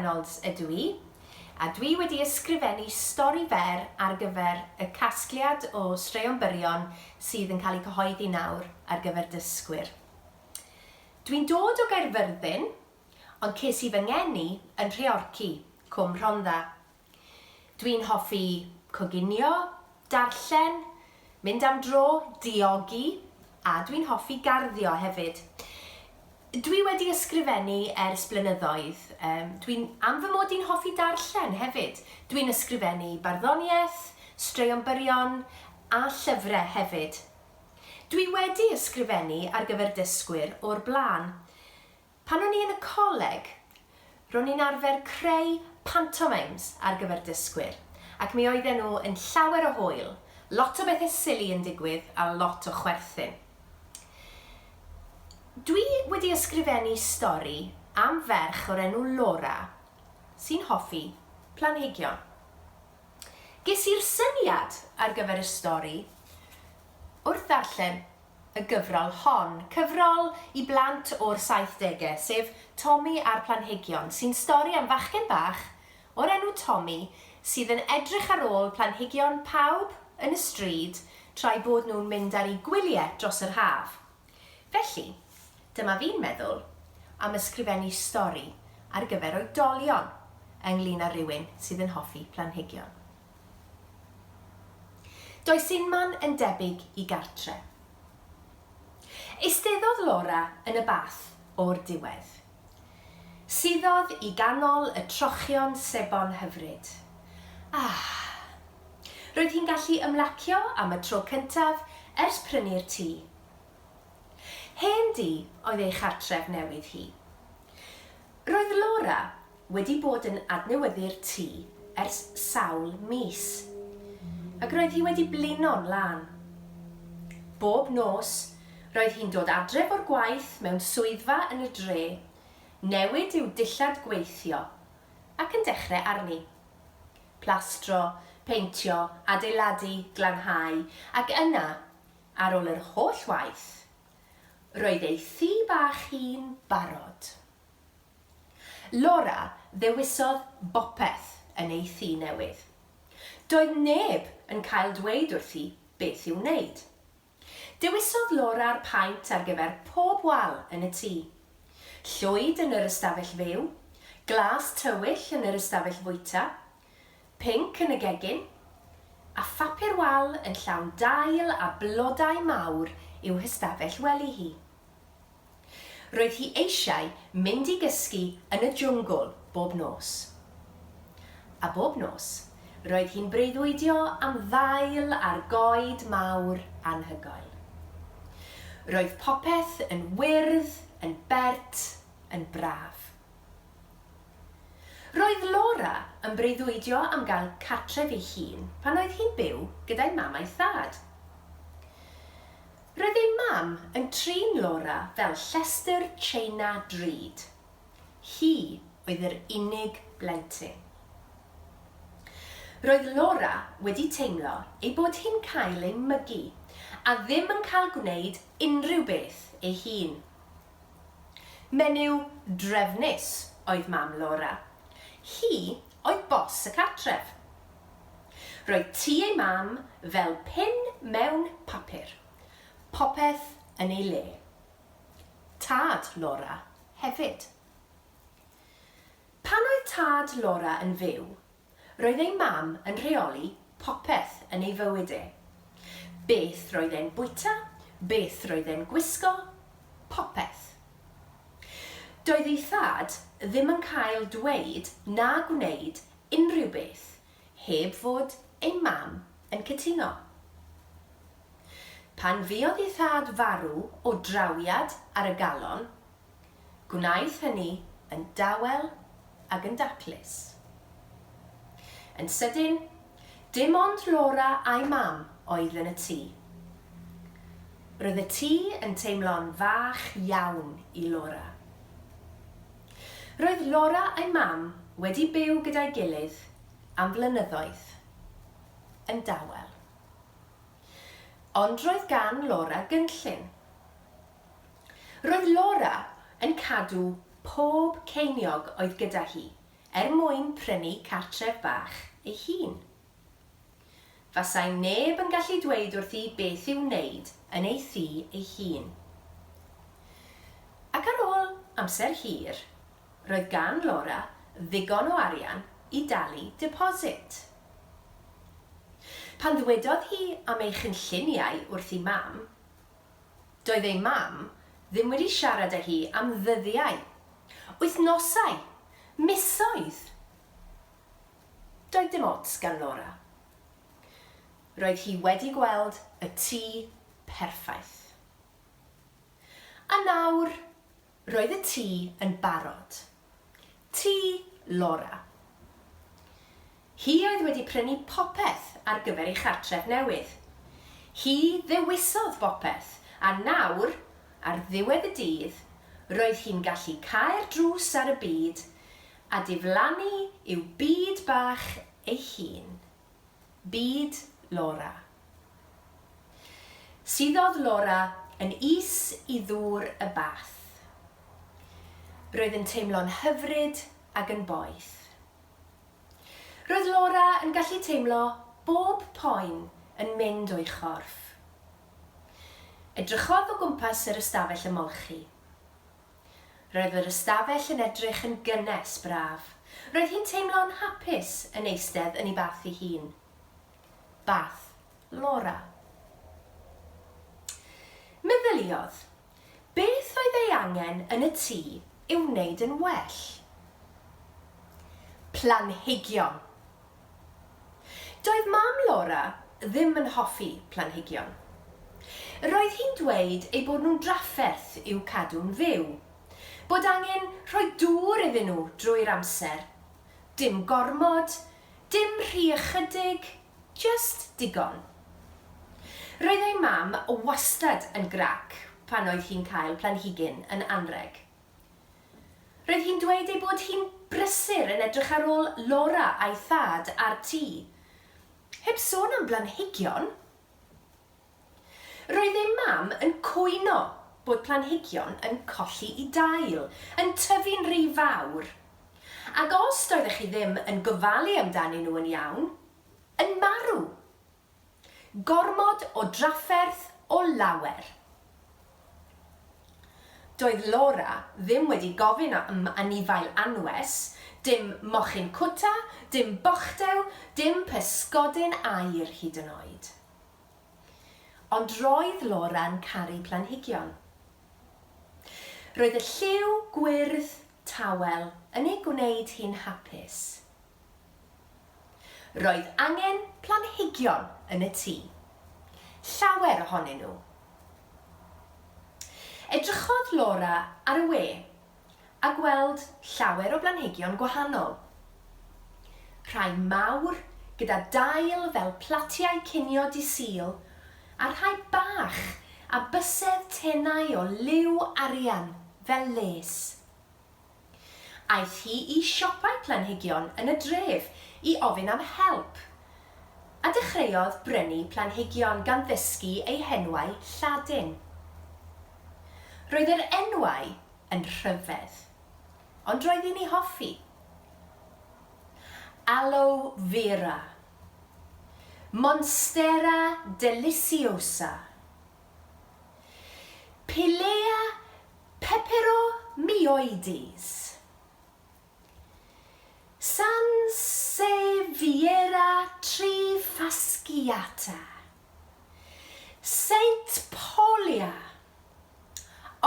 Reynolds ydw i, a dwi wedi ysgrifennu stori fer ar gyfer y casgliad o straeon byrion sydd yn cael eu cyhoeddi nawr ar gyfer dysgwyr. Dwi'n dod o Gaerfyrddin, ond ces i fy ngeni yn Nhreorci, Cwm Rhondda. Dwi'n hoffi coginio, darllen, mynd am dro, diogi, a dwi'n hoffi garddio hefyd. Dwi wedi ysgrifennu ers blynyddoedd. Yym, dwi'n... am fy mod i'n hoffi darllen hefyd. Dwi'n ysgrifennu barddoniaeth, straeon byrion, a llyfrau hefyd. Dwi wedi ysgrifennu ar gyfer dysgwyr o'r blaen. Pan o'n i yn y coleg, ro'n i'n arfer creu pantomimes ar gyfer dysgwyr, ac mi oedden nhw yn llawer o hwyl, lot o bethe sili yn digwydd a lot o chwerthin. Dwi wedi ysgrifennu stori am ferch o'r enw Laura sy'n hoffi planhigion. Ges i'r syniad ar gyfer y stori wrth ddarllen y gyfrol hon, cyfrol i blant o'r saithdegau, sef Tomi a'r Planhigion, sy'n stori am fachgen bach o'r enw Tomi sydd yn edrych ar ôl planhigion pawb yn y stryd tra'u bod nhw'n mynd ar eu gwyliau dros yr haf. Felly, dyma fi'n meddwl am ysgrifennu stori ar gyfer oedolion ynglŷn â rhywun sydd yn hoffi planhigion. Does unman yn debyg i gartre. Eisteddodd Laura yn y bath o'r diwedd. Suddodd i ganol y trochion sebon hyfryd. Ah! Roedd hi'n gallu ymlacio am y tro cyntaf ers prynu'r tŷ. Hen dŷ oedd ei chartref newydd hi. Roedd Laura wedi bod yn adnewyddu'r tŷ ers sawl mis, ac roedd hi wedi blino'n lân. Bob nos, roedd hi'n dod adref o'r gwaith mewn swyddfa yn y dre, newid i'w dillad gweithio, ac yn dechrau arni. Plastro, peintio, adeiladu, glanhau, ac yna, ar ôl yr holl waith, roedd ei thŷ bach hi'n barod. Laura ddewisodd bopeth yn ei thŷ newydd. Doedd neb yn cael dweud wrthi beth i'w wneud. Dewisodd Laura'r paent ar gyfer pob wal yn y tŷ. Llwyd yn yr ystafell fyw, glas tywyll yn yr ystafell fwyta, pinc yn y gegin, a phapur wal yn llawn dail a blodau mawr i'w hystafell wely hi. Roedd hi eisiau mynd i gysgu yn y jwngl bob nos. A bob nos, roedd hi'n breuddwydio am ddail ar goed mawr anhygoel. Roedd popeth yn wyrdd, yn bert, yn braf. Roedd Laura yn breuddwydio am gael cartref ei hun pan oedd hi'n byw gyda'i mam a'i thad. Roedd ei mam yn trin Laura fel llestr tseina drud. Hi oedd yr unig blentyn. Roedd Laura wedi teimlo ei bod hi'n cael ei mygu a ddim yn cael gwneud unrhyw beth ei hun. Menyw drefnus oedd mam Laura. Hi oedd bos y cartref. Roedd tŷ ei mam fel pin mewn papur. Popeth yn ei le. Tad Laura hefyd. Pan oedd tad Laura yn fyw, roedd ei mam yn rheoli popeth yn ei fywyd e. Beth roedd e'n bwyta, beth roedd e'n gwisgo, popeth. Doedd ei thad ddim yn cael dweud na gwneud unrhyw beth heb fod ei mam yn cytuno. Pan fuodd ei thad farw o drawiad ar y galon, gwnaeth hynny yn dawel ag yn daclus. Yn sydyn, dim ond Laura a'i mam oedd yn y tŷ. Roedd y tŷ yn teimlo'n fach iawn i Laura. Roedd Laura a'i mam wedi byw gyda'i gilydd am flynyddoedd. Yn dawel. Ond roedd gan Laura gynllun. Roedd Laura yn cadw pob ceiniog oedd gyda hi. er mwyn prynu cartref bach ei hun. Fasai neb yn gallu dweud wrthi beth i'w wneud yn ei thŷ ei hun. Ac ar ôl amser hir, roedd gan Laura ddigon o arian i dalu deposit. Pan ddwedodd hi am ei chynlluniau wrth ei mam, doedd ei mam ddim wedi siarad â hi am ddyddiau, wythnosau, misoedd! Doedd dim ots gan Laura. Roedd hi wedi gweld y tŷ perffaith. A nawr, roedd y tŷ yn barod. Tŷ Laura. Hi oedd wedi prynu popeth ar gyfer ei chartref newydd. Hi ddewisodd bopeth, a nawr, ar ddiwedd y dydd, roedd hi'n gallu cau'r drws ar y byd a diflannu i'w byd bach ei hun. Byd Laura. Suddodd Laura yn is i ddŵr y bath. Roedd yn teimlo'n hyfryd ag yn boeth. Roedd Laura yn gallu teimlo bob poen yn mynd o'i chorff. Edrychodd o gwmpas yr ystafell ymolchi. Roedd yr ystafell yn edrych yn gynnes braf. Roedd hi'n teimlo'n hapus yn eistedd yn ei bath ei hun. Bath Laura. Meddyliodd, beth oedd ei angen yn y tŷ i'w wneud yn well? Planhigion! Doedd mam Laura ddim yn hoffi planhigion. Roedd hi'n dweud eu bod nhw'n drafferth i'w cadw'n fyw. Bod angen rhoi dŵr iddyn nhw drwy'r amser. Dim gormod, dim rhy ychydig, jyst digon. Roedd ei mam wastad yn grac pan oedd hi'n cael planhigyn yn anrheg. Roedd hi'n dweud ei bod hi'n brysur yn edrych ar ôl Laura a'i thad a'r tŷ. Heb sôn am blanhigion! Roedd ei mam yn cwyno bod planhigion yn colli'u dail, yn tyfu'n rhy fawr. Ac os doeddech chi ddim yn gofalu amdanyn nhw yn iawn, yn marw! Gormod o drafferth o lawer. Doedd Laura ddim wedi gofyn am anifail anwes, dim mochyn cwta, dim bochdew, dim pysgodyn aur hyd yn oed. Ond roedd Laura'n caru planhigion. Roedd y lliw gwyrdd tawel yn ei gwneud hi'n hapus. Roedd angen planhigion yn y tŷ. Llawer ohonyn nhw. Edrychodd Laura ar y we a gweld llawer o blanhigion gwahanol. Rhai mawr gyda dail fel platiau cinio Dydd Sul a rhai bach a bysedd tenau o liw arian fel les. Aeth hi i siopau planhigion yn y dref i ofyn am help, a dechreuodd brynu planhigion gan ddysgu eu henwau Lladin. Roedd yr enwau yn rhyfedd, ond roedd hi'n eu hoffi. Aloe vera. Monstera deliciosa. Pilea Peperomioides. Sansevieria trifasciata. Saintpaulia.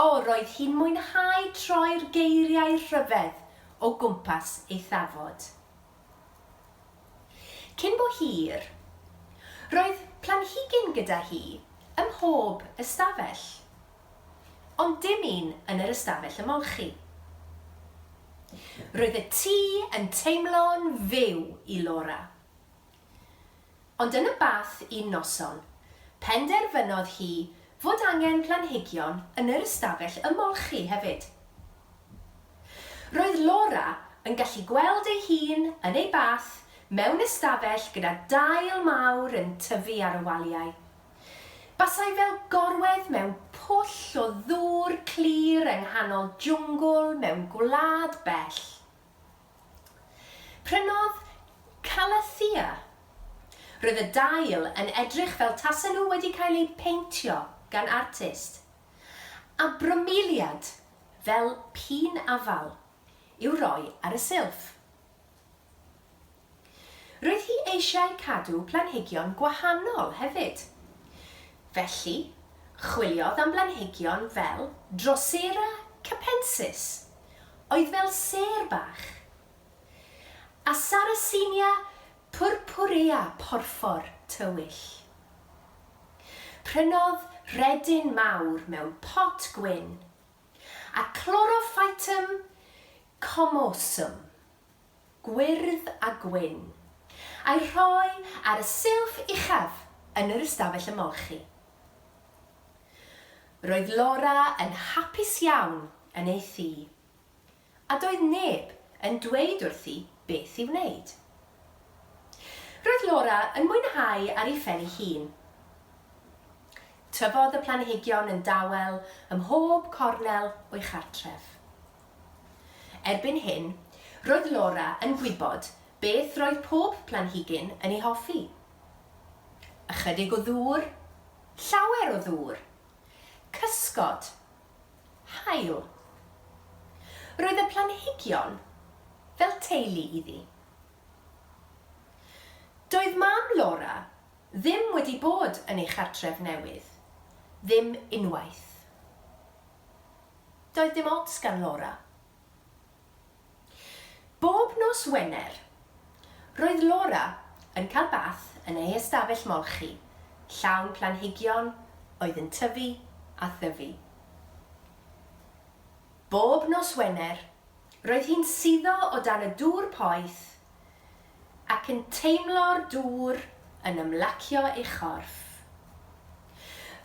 O, roedd hi'n mwynhau troi'r geiriau rhyfedd o gwmpas ei thafod. Cyn bo hir, roedd planhigyn gyda hi ym mhob ystafell. Ond dim un yn yr ystafell ymolchi. Roedd y tŷ yn teimlo'n fyw i Laura. Ond yn y bath un noson, penderfynodd hi fod angen planhigion yn yr ystafell ymolchi hefyd. Roedd Laura yn gallu gweld ei hun yn ei bath mewn ystafell gyda dail mawr yn tyfu ar y waliau. Basai fel gorwedd mewn pwll o ddŵr clir yng nghanol jwngl mewn gwlad bell. Prynodd Calathea. Roedd y dail yn edrych fel tasen nhw wedi cael eu peintio gan artist. A bromeliad fel pîn afal i'w roi ar y silff. Roedd hi eisiau cadw planhigion gwahanol hefyd. Felly, chwiliodd am blanhigion fel Drosera capensis, oedd fel sêr bach, a Sarracenia purpurea porffor tywyll. Prynodd rhedyn mawr mewn pot gwyn, a Chlorophytum comosum. gwyrdd a gwyn, a'i rhoi ar y silff uchaf yn yr ystafell ymolchi. Roedd Laura yn hapus iawn yn ei thŷ, a doedd neb yn dweud wrthi beth i'w wneud. Roedd Laura yn mwynhau ar ei phen ei hun. Tyfodd y planhigion yn dawel ym mhob cornel o'i chartref. Erbyn hyn, roedd Laura yn gwybod beth roedd pob planhigyn yn ei hoffi. Ychydig o ddŵr, llawer o ddŵr, cysgod, haul. Roedd y planhigion fel teulu iddi. Doedd mam Laura ddim wedi bod yn ei chartref newydd, ddim unwaith. Doedd dim ots gan Laura. Bob nos Wener, roedd Laura yn cael bath yn ei hystafell molchi, llawn planhigion oedd yn tyfu a thyfu. Bob nos Wener, roedd hi'n suddo o dan y dŵr poeth ac yn teimlo'r dŵr yn ymlacio ei chorff.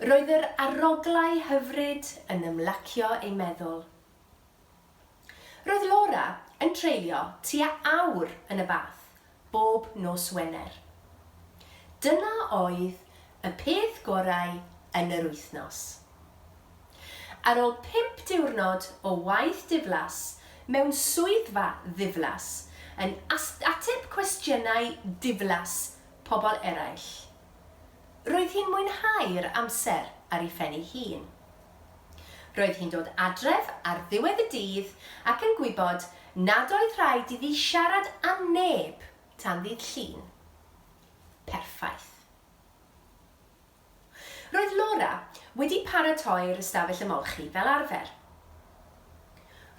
Roedd yr aroglau hyfryd yn ymlacio ei meddwl. Roedd Laura yn treulio tua awr yn y bath bob nos Wener. Dyna oedd y peth gorau yn yr wythnos. Ar ôl pump diwrnod o waith diflas mewn swyddfa ddiflas yn ateb cwestiynau diflas pobl eraill, roedd hi'n mwynhau'r amser ar ei phen ei hun. Roedd hi'n dod adref ar ddiwedd y dydd ac yn gwybod nad oedd rhaid iddi siarad â neb tan ddydd Llun. Perffaith. Roedd Laura wedi paratoi'r ystafell ymolchi fel arfer.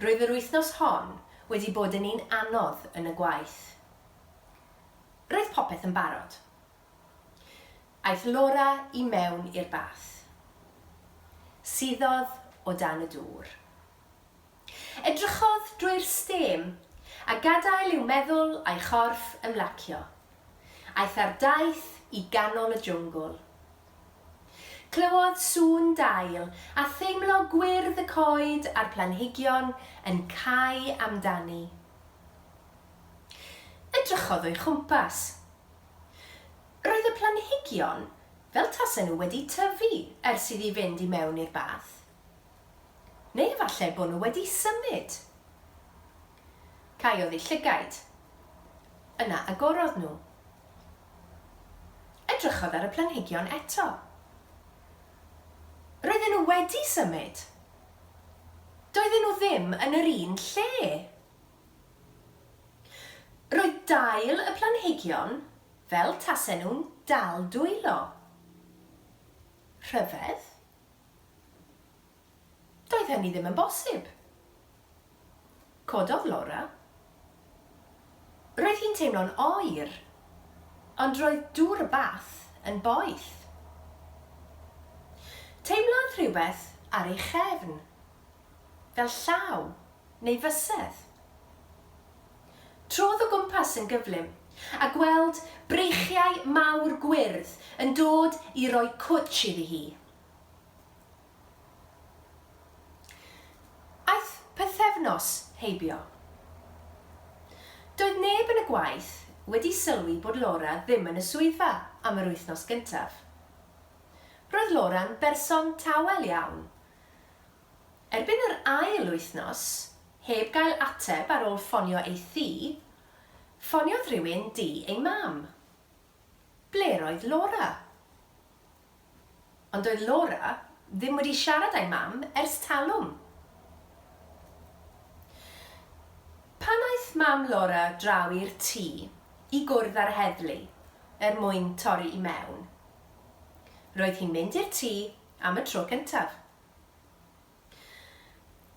Roedd yr wythnos hon wedi bod yn un anodd yn y gwaith. Roedd popeth yn barod. Aeth Laura i mewn i'r bath. Suddodd o dan y dŵr. Edrychodd drwy'r stêm, a gadael i'w meddwl a'i chorff ymlacio. Aeth ar daith i ganol y jwngl. Clywodd sŵn dail a theimlo gwyrdd y coed a'r planhigion yn cau amdani. Edrychodd o'i chwmpas. Roedd y planhigion fel tasen nhw wedi tyfu ers iddi fynd i mewn i'r bath. Neu efallai bod nhw wedi symud. Caeodd ei llygaid. Yna agorodd nhw. Edrychodd ar y planhigion eto. Roedden nhw wedi symud. Doedden nhw ddim yn yr un lle. Roedd dail y planhigion fel tasen nhw'n dal dwylo. Rhyfedd. Doedd hynny ddim yn bosib. Cododd Laura. Roedd hi'n teimlo'n oer, ond roedd dŵr y bath yn boeth. Teimlodd rhywbeth ar ei chefn, fel llaw neu fysedd. Trodd o gwmpas yn gyflym, a gweld breichiau mawr gwyrdd yn dod i roi cwtsh iddi hi. Aeth pythefnos heibio. Doedd neb yn y gwaith wedi sylwi bod Laura ddim yn y swyddfa am yr wythnos gyntaf. Roedd Laura'n berson tawel iawn. Erbyn yr ail wythnos, heb gael ateb ar ôl ffonio ei thŷ, Ffoniodd rhywun dŷ ei mam. Ble roedd Laura? Ond doedd Laura ddim wedi siarad â'i mam ers talwm. Pan aeth mam Laura draw i'r tŷ i gwrdd â'r heddlu er mwyn torri i mewn, roedd hi'n mynd i'r tŷ am y tro cyntaf.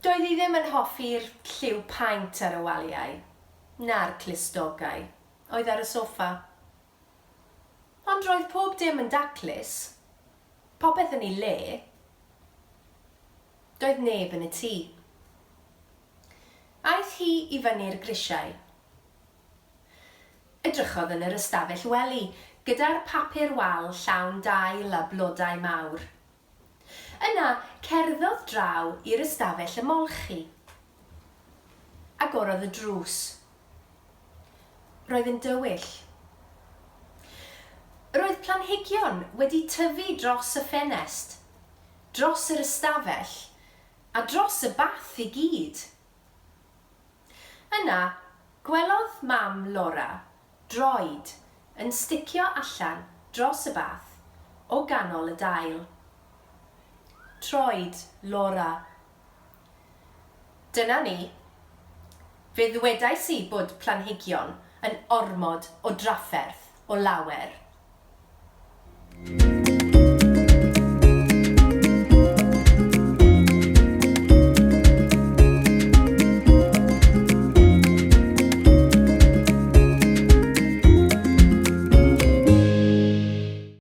Doedd hi ddim yn hoffi'r lliw paent ar y waliau, na'r clustogau oedd ar y soffa. Ond roedd pob dim yn daclus, popeth yn ei le. Doedd neb yn y tŷ. Aeth hi i fyny'r grisiau. Edrychodd yn yr ystafell wely, gyda'r papur wal llawn dail a blodau mawr. Yna, cerddodd draw i'r ystafell ymolchi. Agorodd y drws. Roedd yn dywyll. Roedd planhigion wedi tyfu dros y ffenest, dros yr ystafell, a dros y bath i gyd. Yna, gwelodd mam Laura droed yn sticio allan dros y bath o ganol y dail. Troed Laura. Dyna ni. Fe ddwedais i bod planhigion yn ormod o drafferth o lawer.